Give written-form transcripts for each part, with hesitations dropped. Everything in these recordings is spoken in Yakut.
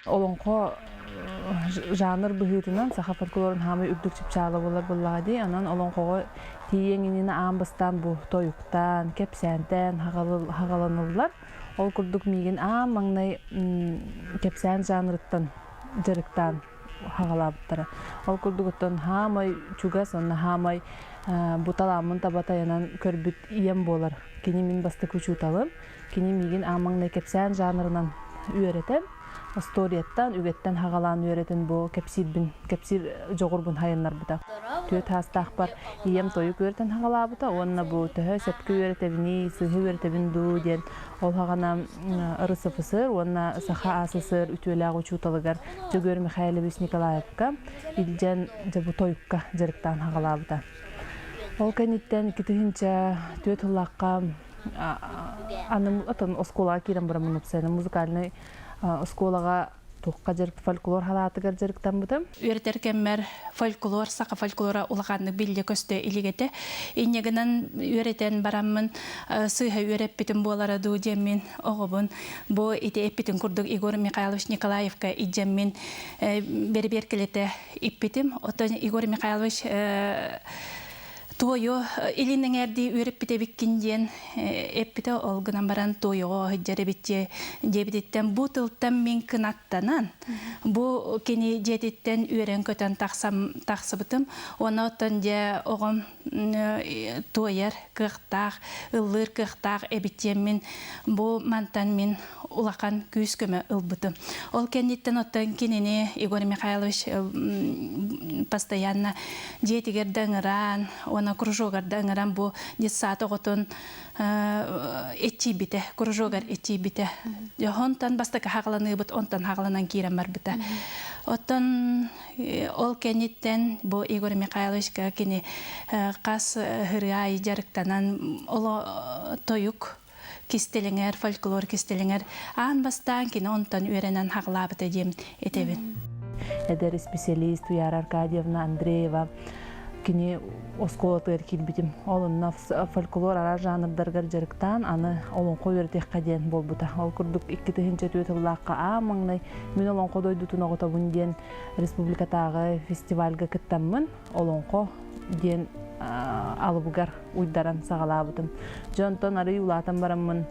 Олоҥхо жанр быһыытынан саха фольклорун хаамай үрдүк чыпчаала буолар буоллаҕа дии. Онон олоҥхоҕо тиийиэҥ иннинэ аан бастаан бу тойуктаан, кэпсээнтээн хаҕаланыллар. Ол курдук миигин аан маҥнай кэпсээн жанрыттан дьарыктаан хаҕалаабыттара. Ол курдук оттон хаамай чугас уонна хаамай бу талааммын таба тайанан көрбүт ийэм буолар. Кини мин бастакы учууталым. Кини миигин аан маҥнай кэпсээн жанрынан үөрэтэн, остуоруйаттан, үгэттэн хаҕалаан үөрэтэн бу кэпсиирбин, кэпсиир дьоҕурбун хайыннарбыта. Түөрт саастаахпар ийэм тойук үөрэтэн хаҕалаабыта уонна бу төһө сөпкө үөрэтэбиний, сыыһа үөрэтэбин дуу диэн ол хаҕана РСФСР уонна Саха АССР үтүөлээх учууталыгар Дьөгүөр Михайлович Николаевка илдьэн дьэ бу тойукка дьарыктаан хаҕалаабыта. Ол кэнниттэн 2004 сыллаахха аны атын оскуолаҕа киирэн бараммын уопсайынан музыкальнай оскуолаҕа туохха дьарык фольклор халаатыгар дьарыктаммытым. Үөрэтэр кэммэр фольклор, саха фольклора улаханнык биллэ-көстө илик этэ. Инньэ гынан үөрэтэн бараммын сыыһа үөрэппитим буолара дуу диэммин оҕобун бу ити эппитин курдук Егор Михайлович Николаевка илдьэммин бэрэбиэркэлэтэ иппитим. Оттон Егор Михайлович Туойу илин эҥээрдии үөрэппит эбиккин диэн эппитэ, ол гынан баран туойуҕа сылдьар эбит диэбититтэн бу тылтан мин кынаттанан, бу кини дьиэтиттэн үөрэн-көтөн тахсыбытым. Уонна оттон дьэ оҕом туойар кыахтаах, ыллыыр кыахтаах эбит диэммин бу мантан мин улахан күүс-көмө ылбытым. Ол кэнниттэн оттон кинини Егор Михайлович постоянно дьиэтигэр да ыҥыраан уонна кружогар да ыҥыран бу детсад оҕотун иччийбитэ, кружогар иччийбитэ. Онтон бастакы хаҕаланыыбыт онтон хаҕаланан киирэн барбыта. Оттон ол кэнниттэн бу Егор Михайловичка кини хас ырыа аайы дьарыктанан оло тойук кистэлэҥэр, фольклор кистэлэҥэр аан бастаан кини онтон үөрэнэн хаҕылаабыта диэн этэбин. Эдэр исписэлиис Туяра Аркадьевна Андреева кини оскуолатыгар киирбитим. Ол онно фольклор араас жанрдарыгар дьарыктаан, аны олоҥхо үөрэтиэххэ диэн буолбута. Ол курдук 2004 сыллаахха аан маҥнай мин олоҥхо дойдутун оҕотобун диэн республикатааҕы фестивальга кыттаммын олоҥхо диэн алыбыгар уйдаран саҕалаабытым. Дьэ онтон арый улаатан бараммын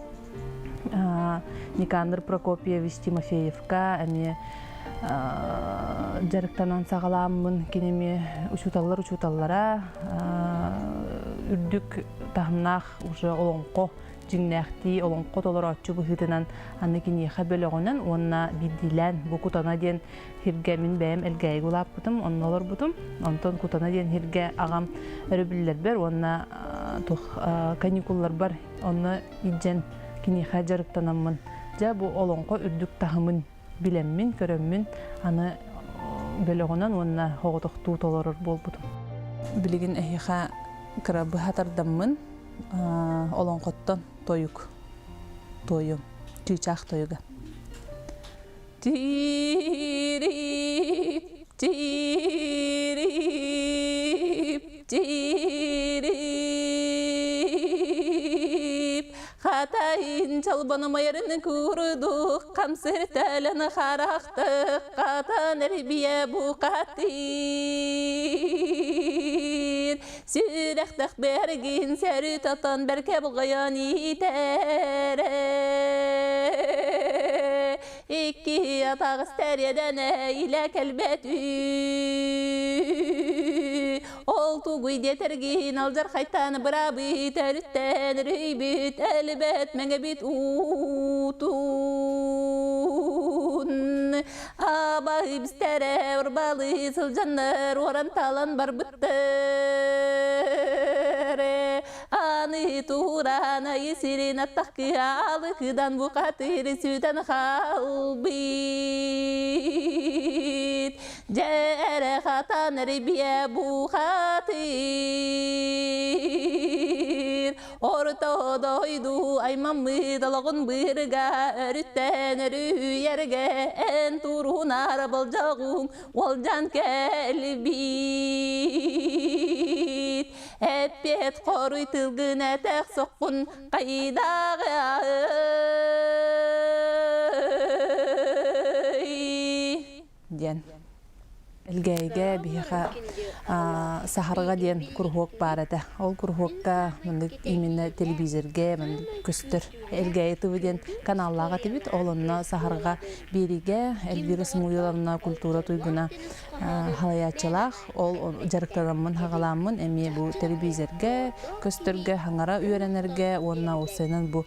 Никандр Прокопьевич Тимофеевка эмиэ дьарыктанан саҕалааммын кини эмиэ учууталлар учууталлара үрдүк таһымнаах уже олоҥхо дьиҥнээхтии олоҥхо толорооччу быһыытынан аны киниэхэ бөлөҕүнэн уонна биирдиилээн бу Кутана диэн Һиргэ мин бэйэм Элгээйигэ улааппытым, онно олорбутум. Онтон Кутана диэн һиргэ аҕам өрөбүллэрбэр уонна туох каникулларбар онно илдьэн киниэхэ дьарыктанаммын. Дьэ бу олоҥхо үрдүк таһымын билэммин, көрөммүн аны бөлөҕүнэн уонна соҕотохтуу толорор буолбутум. Билигин эһиэхэ кыра быһа тардаммын олоҥхоттон тойук туойум, чыычаах тойуга. Тирип, тирип, тирип, Хатайын чалбанымайарын курдук хамсыр тэлэн харахтык хатан эрбие букатыр Сүрэхтэх бэргин сөрү тотон бэркэ булгайан иитэрэ Икки атаҕыс тэриэдэнэ илэ кэлбэт Ол тугуй диэтэргин алдьархайтан бырабыт өрүттэн өрүйбүт элбэт мэҥэбит уутун Абаһы бистэрэ урбалыы сылдьаннар уоран талан барбыттар Аны тууран айы сирин аттахкы алыкыдан букатыр сүтэн хаалбыт. Дьэрэ хатан рибиэ бухатыр. Орто дойду аймаммыт олоҕун быырга өрүттэн өрүһүйэргэ эн турунар болдьоҕуҥ уолдьан кэлбит. Эппиэт хоруй тылгын этэх соххун хайдаҕый? диэн. Элгээйигэ биһиэхэ Саһарҕа диэн куруһуок баар этэ. Ол куруһуокка маннык именно телевизоргэ маннык көстөр Элгээйи ТВ диэн каналлаах этибит. Ол онно Саһарҕа биэриигэ Эльвира Самуиловна культура туйгуна халайааччылаах. Ол дьарыктанаммын хаҕалааммын эмиэ бу телевизоргэ көстөргө, хаҥара үөрэнэргэ уонна уопсайынан бу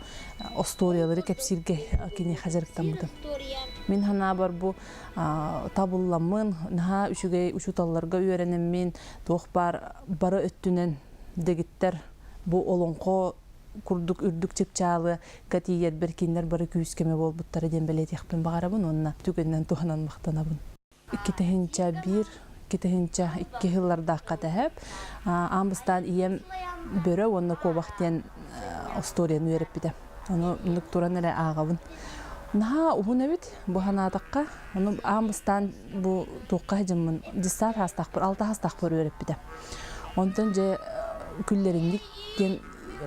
остуоруйалары кэпсииргэ киниэхэ дьарыктаммытым. Мин санаабар бу табылламмын, наһаа үчүгэй учууталларга үөрэнэммин, туох баар бары өттүнэн дэгиттэр бу олоҥхо курдук үрдүк чыпчаалы тиийэрбэр кинилэр бары күүс-көмө буолбуттара диэн бэлиэтиэхпин баҕарабын уонна түгэнинэн туһанан махтанабын. 2001 2002 сыллардаахха тэһэп аан бастаан ийэм бөрө уонна куобах диэн остуоруйаны үөрэппитэ. Ону оннук туран эрэ ааҕабын. Наһаа уһун эбит бу санаатахха. Ону аан бастаан бу туохха сылдьаммын дьыссаат хаастаахпар, алта хаастаахпар үөрэппитэ. Онтон дьэ күллэринник диэн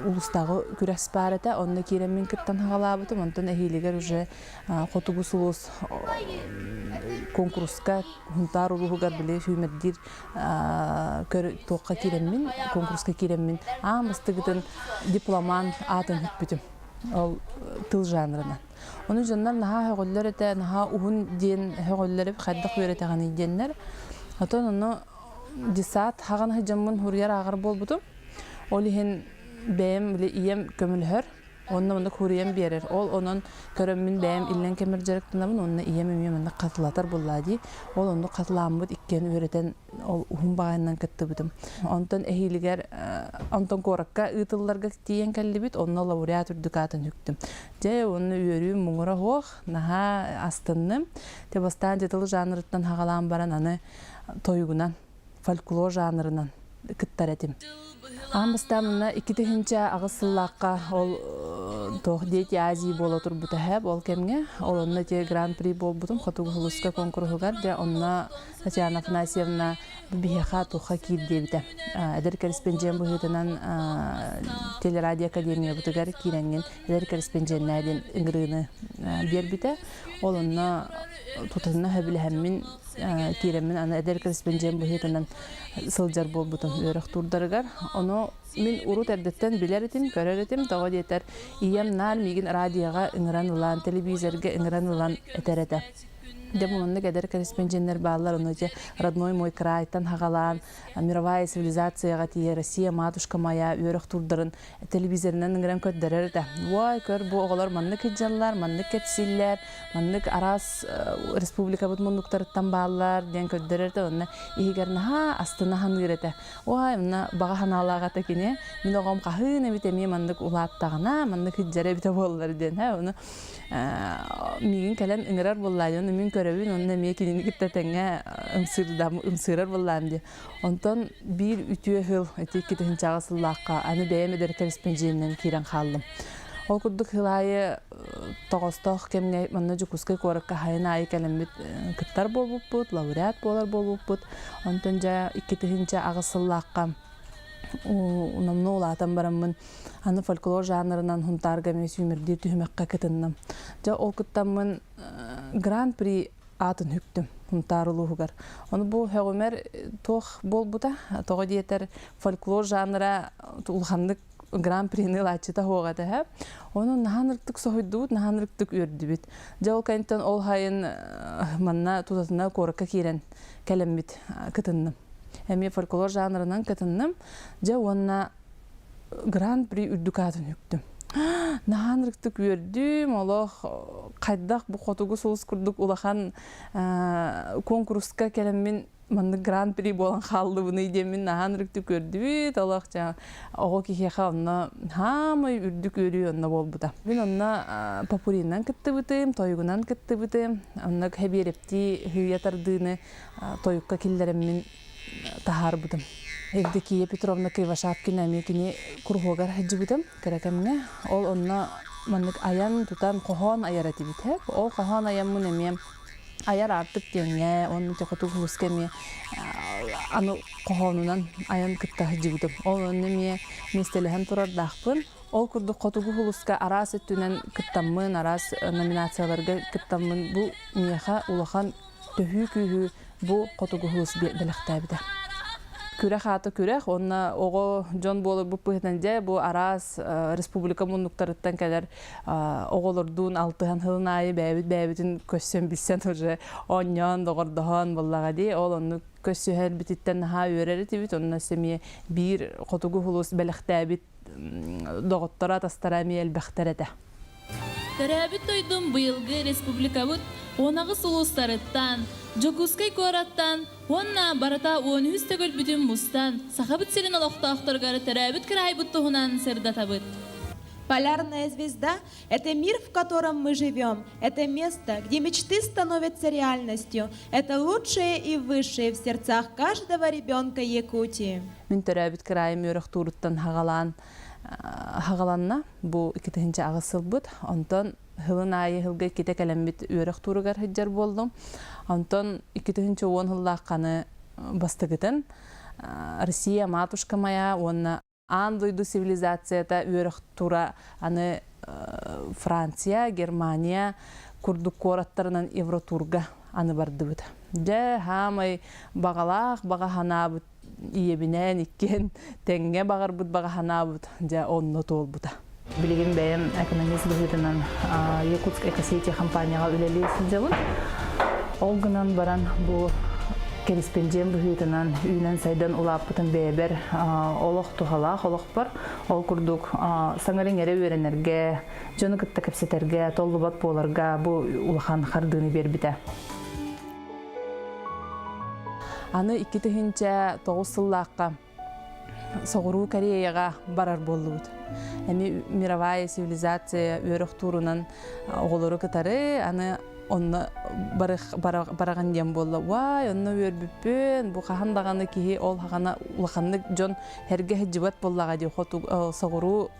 улуустааҕы күрэс баар этэ. Онно киирэммин кыттан хаҕалаабытым. Онтон эһиилигэр уже Хотугу сулус куонкуруска Хунтаар улууһугар били сүүмэрдиир туохха киирэммин, куонкуруска киирэммин аан бастакытын дипломант аатын сүкпүтүм. Ол тыл жанрынан. Ону дьоннор наһаа сөҕөллөр этэ, наһаа уһун диэн сөҕөллөр эбит, хайдах үөрэтэҕиний диэннэр. Отон ону десант хаҕан сылдьаммын суруйар ааҕар буолбутум. Ол иһин бэйэм били ийэм көмөлөһөр. Онно маннык хуруйан биэрэр. Ол онон көрөммүн бэйэм иллэҥ кэммэр дьарыктанабын уонна ийэм эмиэ маннык хатылатар буоллаа дии. Ол оннук хатылааммыт иккиэн үөрэтэн ол уһун баҕайынан кыттыбытым. Онтон эһиилигэр онтон куоракка ыытылларга тиийэн кэллибит. Онно лауреат үрдүк аатын үктүм. Дьэ, уонна үөрүүм муҥура суох. Наһаа астынным. Те бастаан дьэ тыл жанрыттан хаҕалаан баран аны тойугунан фольклор жанрынан кыттар этим. Аан бастаан мына 2008 сыллаахха ол туох Дети Азии буола турбута һэп ол кэмҥэ. Ол онно те гран-при буолбутум Хотугу Сулуска куонкуруһугар дьэ онно Татьяна Афанасьевна биһиэхэ туохха киир диэбитэ. Эдэр корреспондент быһыытынан телерадио академиябытыгар киирэҥҥин эдэр корреспонденнээ диэн ыҥырыыны биэрбитэ. Ол онно тутатына сөбүлэһэммин киирэммин аны эдэр корреспондент быһыытынан сылдьар буолбутум үөрэх туурдарыгар. Ону мин урут эрдэттэн билэр этим, көрөр этим. Тоҕо диэтэр, ийэм наар миигин радиоҕа ыҥыран ылан, телевизорга ыҥыран ылан этэр этэ. Дьэ, маннык эдэр корреспонденттэр бааллар, ону дьэ «Родной мой крайтан» хаҕалаан, мировая цивилизацияҕа тиийэ «Россия, матушка моя» үөрэх туурдарын телевизорынан ыҥыран көрдөрөр этэ. Уой, көр, бу оҕолор маннык сылдьаллар, маннык кэпсииллэр, маннык араас республикабыт муннуктарыттан бааллар диэн көрдөрөр этэ. Онно иһигэр наһаа астына саныыр этэ. Уой, онно баҕа санаалаах этэ кини. Мин оҕом хаһыын эбит эмиэ маннык улааттаҕына, маннык сылдьара эбитэ буоллар диэн. Ону миигин кэлэн ыҥырар буоллаа, ону мин көрөбүн, онно эмиэ кинини кытта тэҥҥэ ымсыырар буоллаам дии. Онтон биир үтүө сыл, ити 2000 сыллаахха аны бэйэм эдэр корреспонденынан киирэн хааллым. Ол курдук сыл аайы тоҕостоох кэмҥэ манна Дьокуускай куоракка сайын аайы кэлэммит кыттар буолбуппут, лауреат буолар буолбуппут. Онтон дьэ 2008 сыллаахха номнуо улаатан бараммын аны фольклор жанрынан Хунтаарга эмиэ сүүмэрдиир түһүмэххэ кытынным. Дьэ ол кыттаммын Гран-при аатын үктүм Сунтаар улууһугар. Ону бу һөҕүмэр туох буолбута, тоҕо диэтэр фольклор жанра улаханнык гран-прини ылааччыта суох этэ һэ. Ону наһаа ырыктык соһуйдубут, наһаа ырыктык үөрдүбүт. Дьэ ол кэнниттэн ол сайын манна тутатына куоракка киирэн кэлэммит кытынным. Эмиэ фольклор жанрынан кытынным. Дьэ уонна Гран-при үрдүк аатын үктүм. Наһаа ынырыктык үөрдүм, олох хайдах бу хотугу сулус курдук улахан куонкуруска кэлэммин маннык гран-при буолан хааллыбыный диэммин наһаа ынырыктык үөрдүбүт, олох оҕо киһиэхэ онно хаамай үрдүк үөрүү онно буолбута. Мин онно попуринан кыттыбытым, тойугунан кыттыбытым, онно хэбиэрэптии хыыйа тардыыны тойукка киллэрэммин таһаарбытым. Евдокия Петровна Кривошапкина эмиэ кини куруһуогар сылдьыбытым кыра кэмҥэ. Ол онно маннык айан тутан хоһоон айар этибит. Ол хоһоон айаммын эмиэ айар аартык диэҥҥэ уонна хотугу сулуска эмиэ аны хоһоонунан айан кытта сылдьыбытым. Ол онно эмиэ миэстэлэһэн турардаахпын. Ол курдук хотугу сулуска араас өттүнэн кыттаммын, араас номинацияларга кыттаммын бу миэхэ улахан төһүү күүһү бу Хотугу Сулус бэлэхтээбитэ. Күрэх аата күрэх, уонна оҕо дьон буоларбыт быһыытынан дьэ бу араас республика муннуктарыттан кэлэр оҕолордуун алтыһан сылын аайы бэйэбит бэйэбитин көрсөн билсэн уже оонньоон, доҕордоһон буоллаҕа дии. Ол оннук көрсүһэрбититтэн наһаа үөрэр этибит. Онно эмиэ биир Хотугу Сулус бэлэхтээбит доҕотторо, атастара эмиэ элбэхтэр этэ. Төрөөбүт дойдум быйылгы республикабыт 18 улуустарыттан, Дьокуускай куораттан уонна барыта 13 төгүлбүтүн мустан, Сахабыт сирин олохтоохторугар төрөөбүт кыраайбыт туһунан сырдатабыт. Полярная звезда – это мир, в котором мы живем. Это место, где мечты становятся реальностью. Это лучшее и высшее в сердцах каждого ребенка Якутии. Мин төрөөбүт кыраайым үөрэх тууруттан хагалаан хагаланна. Бу 2008 сылбыт. Онтон сылын аайы сылга иккитэ кэлэммит үөрэх тууругар сылдьар буоллум. Онтон 2010 сыллаахханы бастакытын Россия матушка моя уонна аан дойду цивилизацията үөрэх тура аны Франция, Германия курдук куораттарынан Евротурга аны бардыбыт. Дьэ, хаамай баҕалаах баҕа санаабыт ийэбинээн иккиэн тэҥҥэ баҕарбыт баҕа санаабыт дьэ онно туолбута. Билигин бэйэм экономист быһыытынан Якутск Экосети компанияҕа үлэлии сылдьабын. Ол гынан баран бу кэриспэндиэн быһыытынан үүнэн-сайдан улааппытым бэйэбэр олох туһалаах олохпор. Ол курдук саҥара-иҥэрэ үөрэнэргэ, дьону кытта кэпсэтэргэ, толлубат буоларга бу улахан хардыыны биэрбитэ. Аны 2009 сыллаахха Соҕуруу Кореяҕа барар буоллубут. Эми мировая цивилизация үөрэх туурунан оҕолору кытары аны онно бараҕын диэн буолла. Уай, онно үөрбүппүн, бу хаһан даҕаны киһи ол хаҕана улаханнык дьон эргэ сылдьыбат буоллаҕа дии соҕуруу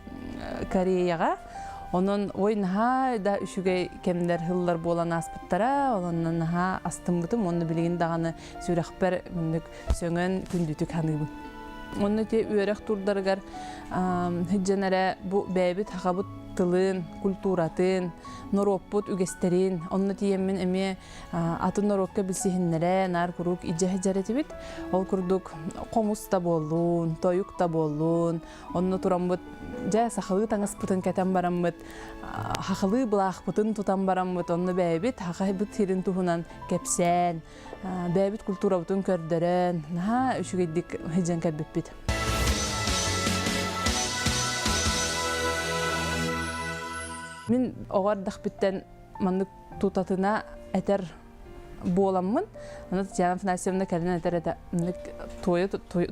Кореяҕа. Онон ой наһаа да үчүгэй кэмнэр сыллар буолан ааспыттара, онон наһаа астыммытым, онно билигин даҕаны сүрэхпэр муннук сөҥөн күндүтүк саныыбын. Онно ити үөрэх турдарыгар сылдьан эрэ бу бэйэбит сахабыт тылын, культуратын, норуоппут үгэстэрин, онно тиийэммин эмиэ атын норуокка билсиһиннэрэ наар куруук илдьэ сылдьар этибит. Ол курдук хомус да буоллун, тойук да буоллун, онно тураммыт дьэ сахалыы таҥаспытын кэтэн бараммыт, хахалыы былаахпытын тутан бараммыт, онно бэйэбит хахайбыт сирин туһунан кэпсээн, бэйэбит культурабытын көрдөрөн, наһаа үчүгэйдик сылдьан кэлбиппит. Мин оҕо эрдэхпиттэн маннык тутатына этэр буоламмын, аны Татьяна Афанасьевна кэлэн этэр этэ, маннык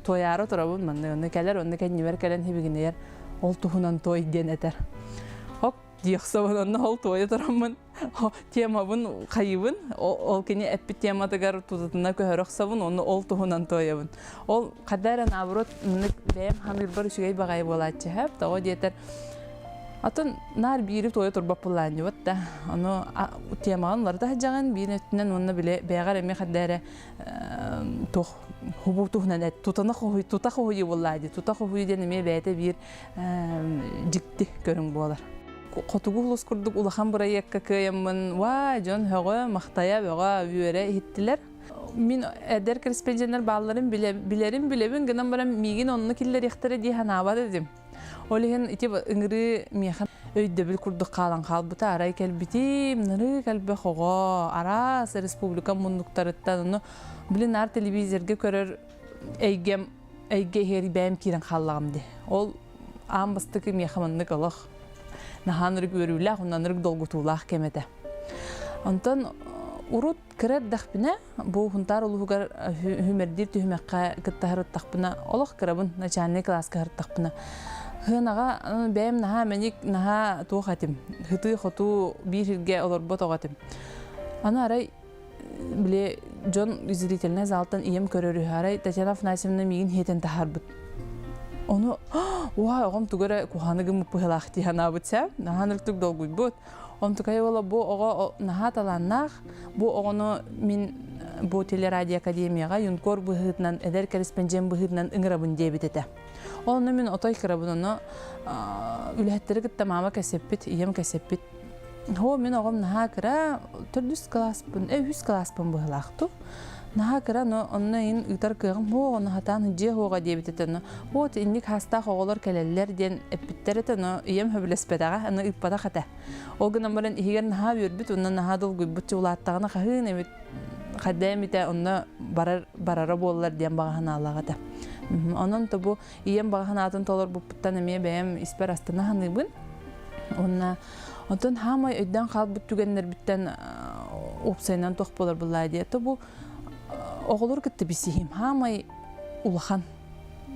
туойаары турабын, маннык онно кэлэр, онно кэннибэр кэлэн хибигинэйэр, ол туһунан туой диэн этэр. Хоп диэхсэбин, онно ол туойа тураммын, темабын хайыбын, ол кини эппит тематыгар тутатына көһөрө охсобун, онно ол туһунан туойабын. Ол хада эрэ наоборот, маннык бэйэм ханыырбар үчүгэй баҕайы буолааччы сөп, тоҕо диэтэр Атын наар биири туойа турбаппылаан дьыбат да. Ону темаҕын уларыта сылдьаҕын биир өттүнэн уонна били бэйэҕэр эмиэ ханна эрэ туох хубу туһунан эт тутана хоһуй тута хоһуйуу буоллаа дии. Тута хоһуйуу диэн эмиэ бэйэтэ биир дьикти көрүҥ буолар. Хотугу улус курдук улахан бырайыакка кыайаммын уаа дьон һөҕө, махтайа бөҕө үөрэ иһиттилэр. Мин эдэр корреспонденттар баалларын билэрим билэбин гынан баран миигин онно киллэриэхтэрэ дии санаабат этим. Ол иһин ити ыҥырыы миэхэ өйдөбүл курдук хаалан хаалбыта. Арай кэлбитим, нырыы кэлбэх оҕо, араас республика муннуктарыттан, ону блин наар телевизорга көрөр эйгэм эйгэ иһэр бэйэм киирэн хааллаҕым дии. Ол аан бастакы миэхэ маннык олох наһаа ынырык үөрүүлээх, онно ынырык долгутуулаах кэм этэ. Онтон урут Кыра эрдэхпинэ, бу Хунтаар улууһугар үһүмэрдиир түһүмэххэ кытта сырыттахпына, олох кырабын, начальнай кылааска сырыттахпына, Сыанаҕа бэйэм наһаа мэник, наһаа туох этим, сытыы-хотуу биир сиргэ олорбот оҕо этим. Аны арай били дьон зрительнай залтан ийэм көрөр үһү, арай Татьяна Афанасьевна миигин хиэтэн таһаарбыт. Ону уа оҕом тугу эрэ куһаҕаны гыммыт быһыылаах дии санаабыт сэ, наһаа ынырыктык долгуйбут. Онтукай уола бу оҕо наһаа талааннаах. Бу оҕону мин бу телерадиоакадемияҕа юнкор быһыытынан, эдэр кэрэспэндьиэн быһыытынан ыҥырабын диэбит этэ. Ол онно мин отой кырабын, ону үлэһиттэри кытта маама кэсэппит, ийэм кэсэппит. Һоо, мин оҕом наһаа кыра, төрдүс кылааспын, үһүс кылааспын быһылаахту. Наһаа кыра, но онно ин ыытар кыаҕым суох, ону хатаан дьиэ суоҕа диэбит этэ, но вот инник хаастаах оҕолор кэлэллэр диэн эппиттэр этэ, но ийэм сөбүлэспэтэҕэ, аны ыыппатах этэ. Ол гынан баран иһигэр наһаа үөрбүт уонна наһаа долгуйбут улааттаҕына хаһыын эбит хайда эмитэ онно барар барара буоллар диэн баҕа санаалаах этэ. Онон то бу ийэм баҕа санаатын толорбуппуттан эмиэ бэйэм испэр астына саныыбын. Уонна онтон хаамай өйдөөн хаалбыт түгэннэрбиттэн уопсайынан туох буолар буллаа диэ. То бу оҕолор кытта билсиһим хаамай улахан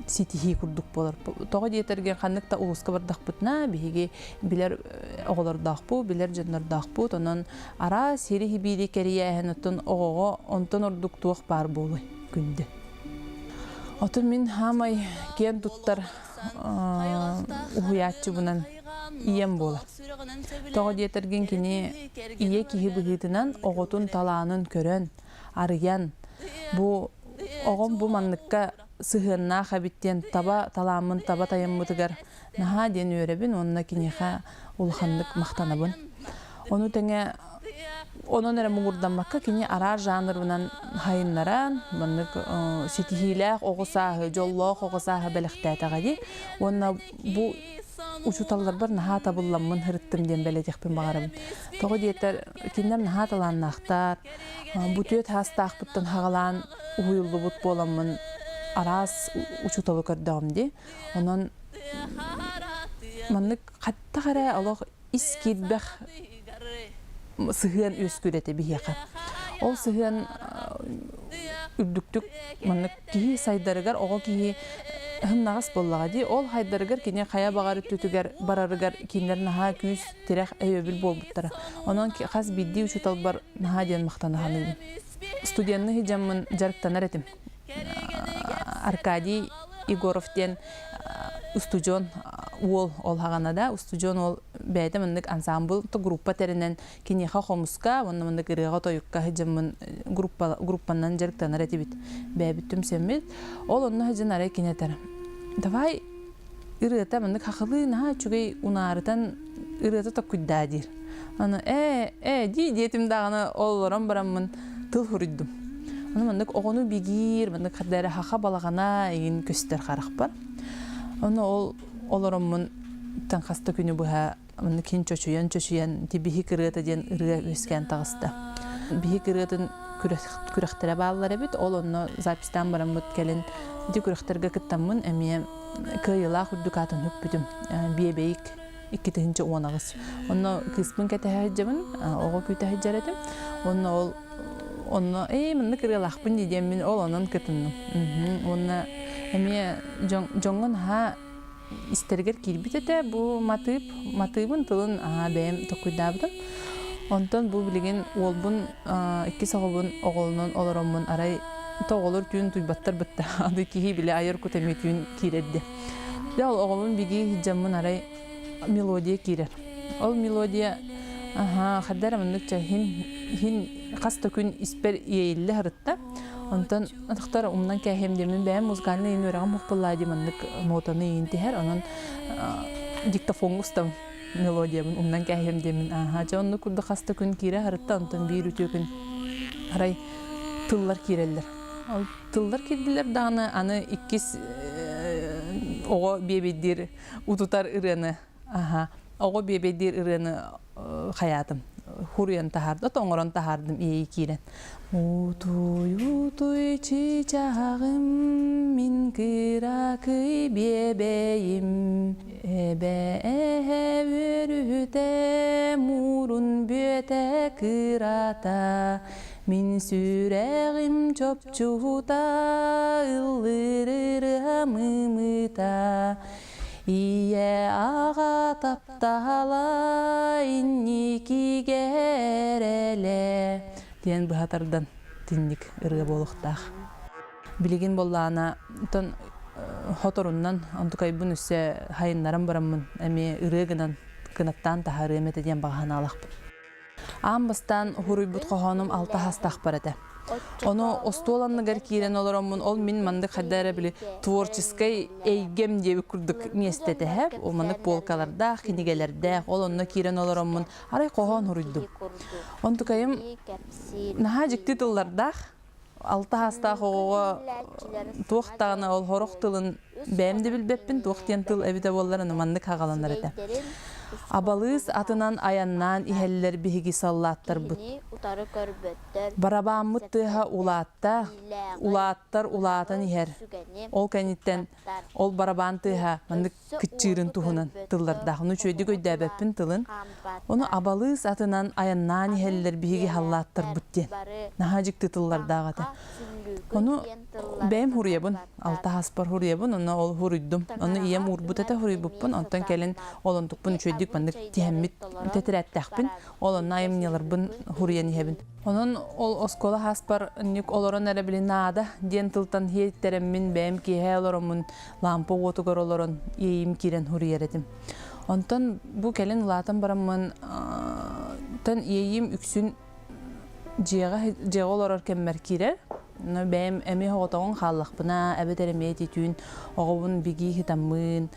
ситиһии курдук буолар. Тоҕо диэтэргэ ханнык да улууска бардахпытына биһиги билэр оҕолордоохпут, билэр дьоннордоохпут. Онон араас сири-хибиири кэрийээһин оттон оҕоҕо онтон ордук туох баар буолуой күндү. Отон мин хаамай киэн туттар уһуйааччыбынан ийэм буолар. Тоҕо диэтэргин кини ийэ киһи быһыытынан оҕотун талаанын көрөн, арыйан, бу оҕом бу манныкка сыһыаннаах эбит диэн таба талааммын таба тайаммытыгар наһаа диэн үөрэбин уонна киниэхэ улаханнык махтанабын. Ону тэҥэ онон эрэ муҥурдаммакка кини араас жанрынан хайыннаран маннык ситиһиилээх оҕо сааһы, дьоллоох оҕо сааһы бэлэхтээтэҕэ дии. Уонна бу учууталларбар наһаа табылламмын сырыттым диэн бэлиэтиэхпин баҕарабын. Тоҕо диэтэр кинилэр наһаа талааннаахтар, бу түөрт саастаахпыттан хаҕалаан уһуйуллубут буоламмын араас учууталы көрдөҕүм дии. Онон маннык хаттах эрэ олох ис киирбэх сыһыан үөскүүр этэ биһиэхэ. Ол сыһыан үрдүктүк маннык киһи сайдарыгар оҕо киһи һымнаҕас буоллаҕа дии. Ол хайдарыгар кини хайа баҕар өттүтүгэр барарыгар кинилэр наһаа күүс, тирэх, өйөбүл буолбуттара. Онон хас биирдии учууталбар наһаа диэн махтана саныыбын. Студенны сылдьаммын дьарыктанар этим. Аркадий Егоров диэн устудьуон уол ол хаҕана да устудьуон уол бэйэтэ маннык ансаамбыл группа тэринэн киниэхэ хомуска уонна маннык ырыаҕа тойукка сылдьаммын группа группанан дьарыктанар этибит бэйэбит түмсэммит ол онно сылдьан арай кини этэр давай ырыата маннык хахылыы наһаа үчүгэй унаарытан ырыата токкуйдаа диир аны ээ ээ дии диэтим даҕаны олорон бараммын тыл суруйдум ону маннык оҕону бигиир маннык хардара хаха балаҕана игин көстөр харахпар ону ол олороммун тан хаста күнү быһа маннык хин чочуйан чочуйан ти биһик ырыата диэн ырыа үөскээн таҕыста биһик ырыатын күрэхтэрэ бааллар эбит ол онно записьтаан бараммыт кэлин ити күрэхтэргэ кыттаммын эмиэ кыайыылаах үрдүк аатын хүппүтүм биэбэйик 2018 онно кыыспын кэтэһэ сылдьабын оҕо күүтэ сылдьар этим уонна ол онно ээ маннык ырыалаахпын дии диэммин ол онон кытынным уонна эмиэ дьоҥҥо наһаа истэригэр киирбит этэ бу матыып матыыбын тылын бэйэм токуйдаабытым онтон бу билигин уолбун иккис оҕобун оҕолонон олороммун арай оҕолор түүн туйбаттар бытта аны киһи били айар кут эмиэ түүн киирэрди дьэ ол оҕобун бигии дьаммын арай мелодия киирэр ол мелодия хайда эрэ маннык чэ хин хин хас да күн испэр иэйиллэ сырытта онтон Атахтар умнан кээһиэм диэммин бэйэм музыкальнай иин үөрэҕим уһукпуллаа дии маннык нотаны иин тиһэр онон диктофоҥҥа устабын мелодиябын умнан кээһиэм диэммин ааһа дьэ оннук курдук хас да күн киирэ сырытта онтон биир үтүө күн арай тыллар киирэллэр ол тыллар киирдилэр даҕаны аны иккис оҕо биэбэйдиир утутар ырыаны Аха. Оҕо биэбэйдиир ырыаны хайаатым. Хуруйан таһаардым, оҥорон таһаардым иэйи киирэн. Утуй, утуй, чычааҕым, мин кыракый биэбэйим. Эбэ эһэ үөрүтэ, мурун бүөтэ кырата. Мин сүрэҕим чопчута, ыллыыр ырыа мымыта. Ийэ аҕа таптаһала инникигэ эрэлэ диэн быһа тардан тинник ырыа буолуохтаах. Билигин буоллаҕына оттон хоторуннан онтукайбын өссө хайыннаран бараммын эмиэ ырыа гынан кынаттаан таһаарыам этэ диэн баҕа санаалаахпын. Аан бастаан уһуруйбут хоһоонум алта хастаахпар этэ. Ону остуол анныгар киирэн олороммун, ол мин маннык хайда эрэ били творческай эйгэм диэбит курдук миэстэтэһэ, ол маннык полкалардаах, кинигэлэрдээх, ол онно киирэн олороммун арай хоһоон уруйдум. Онтукайым наһаа дьикти тыллардаах, алта хаастаах оҕоҕо туох даҕаны ол хорох тылын бэйэм да билбэппин, туох диэн тыл эбитэ буоллар, аны маннык хаҕаланар этэ. Абалыыс атынан айаннаан иһэллэр биһиги саллааттарбыт. Барабааммыт тыаһа улаатта, улааттар улаатан иһэр. Ол кэнниттэн ол барабаан тыаһа маннык кыччыырын туһунан тыллардаах. Ону үчүгэйдик өйдөөбөппүн тылын. Ону абалыыс атынан айаннаан иһэллэр биһиги халлааттарбыт диэн. Наһаа дьикти тыллардаах этэ. Ону бэйэм хуруйабын, алта хаспар хуруйабын, онно ол хуруйдум. Ону ийэм уурбут этэ хуруйбуппун, онтон кэлин ол онтукпун үчүгэйдик маннык тиһэммит тэтэрээттээхпин. Ол онно айымньыларбын хуруйан иһэбин. Онон ол оскуола хаспар ньук олорон эрэ били наада диэн тылтан иһиттэрэммин бэйэм киэһэ олороммун лампа уотугар олорон иэйим киирэн хуруйар этим. Онтон бу кэлин улаатан бараммын тан иэйиим үксүн дьиэҕэ дьиэҕэ олорор кэммэр киирэр. Но бэйэм эмиэ оҕотоҕун хааллахпына, эбэтэр эмиэ ити түүн оҕобун бигии хитаммын,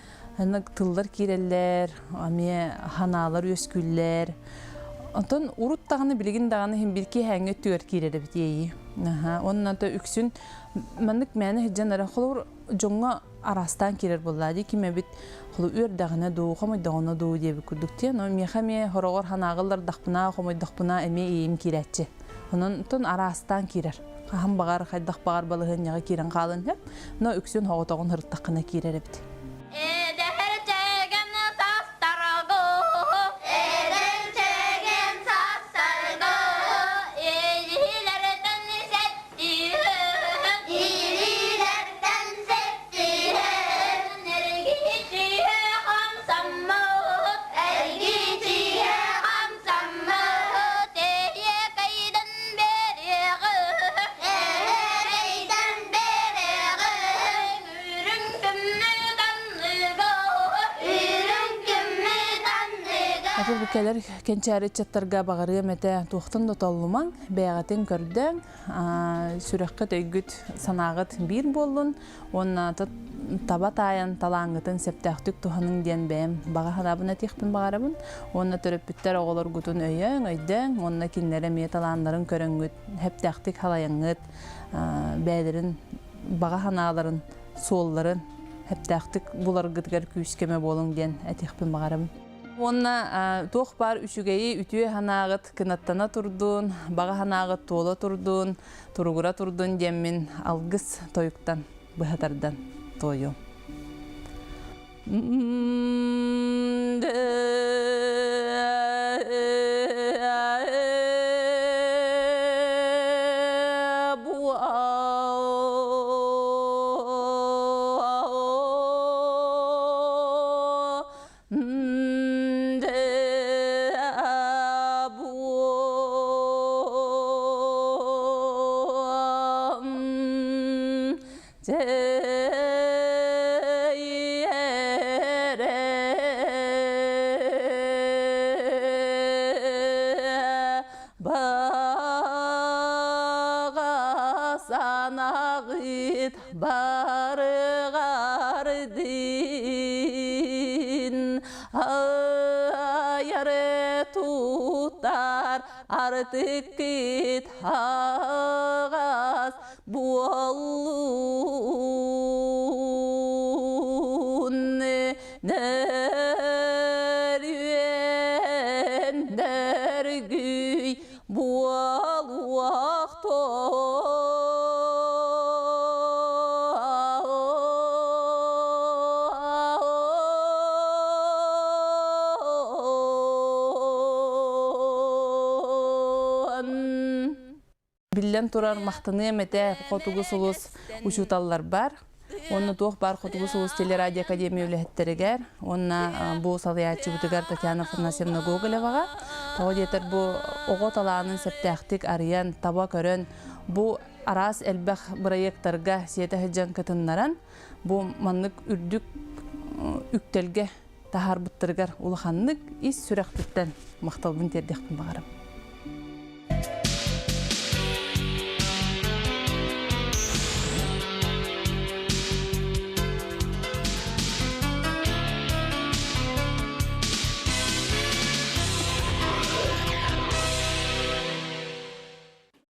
тыллар киирэллэр, эмиэ ханаалар үөскүүллэр. Онтон урут даҕаны билигин даҕаны иһин биир киэһээҥҥи өттүгэр киирэр эбит иэйии. Уонна то үксүн маннык мээнэ сылдьан эрэ холобур дьоҥҥо араастаан киирэр буоллаа дии ким эбит холу үөрдэҕинэ дуу хомойдоҕуна дуу диэбит курдук диэн но миэхэ эмиэ хороҕор санааҕыллардахпына хомойдохпуна эмиэ иэйим киирээччи онон тон араастаан киирэр хаһан баҕар хайдах баҕар балаһыанньаҕа киирэн хаалан сөп но үксүн хоҕотоҕун ырыттаххына киирэр эбит. Эдэрчэгэн састаргы, эдэрчэгэн састаргы, илиилэртэн сэттиһэн, илиилэртэн сэттиһэн, эргичиһэ хамсаммыт, эргичиһэ хамсаммыт, эйэкэйдэн бэриэҕи, эйэкэйдэн бэриэҕи, үрүҥ күммүт анныга, үрүҥ күммүт анныга. Аты бу кэлэр кэнчээри ыччаттарга баҕарыам этэ туохтан да толлумаҥ, бэйэҕитин көрдөөн, сүрэххит, өйгүт, санааҕыт биир буоллун уонна таба таайан талааҥҥытын сөптөөхтүк туһаныҥ диэн бэйэм баҕа санаабын этиэхпин баҕарабын уонна төрөппүттэр оҕолоргутун өйөөҥ, өйдөөҥ уонна кинилэр эмиэ талааннарын көрөҥҥүт, сөптөөхтүк халайаҥҥыт, бэйэлэрин баҕа санааларын, суолларын сөптөөхтүк буларгытыгар күүс-көмө буолуҥ диэн этиэхпин баҕарабын. Уонна туох баар үчүгэйи үтүө санааҕыт кынаттана турдун, баҕа санааҕыт туола турдун, туругура турдун диэммин алгыс тойуктан быһа тардан туойуом. Баҕа санаҕыт барыгар дин айары тутар артыккыт хаҕас буоллун нөрүөн нөргүй буолуохтун. Биллэн турар, махтаныам этэ Хотугу сулус учууталларбар, уонна туох баар Хотугу сулус телерадиоакадемия үлэһиттэригэр уонна бу салайааччыбытыгар Татьяна Афанасьевна Гоголеваҕа. Тоҕо диэтэр бу оҕо талаанын сөптөөхтүк арыйан, таба көрөн, бу араас элбэх бырайыактарга сиэтэ сылдьан кытыннаран, бу маннык үрдүк үктэлгэ таһаарбыттарыгар улаханнык ис сүрэхпиттэн махталбын тиэрдиэхпин баҕарабын.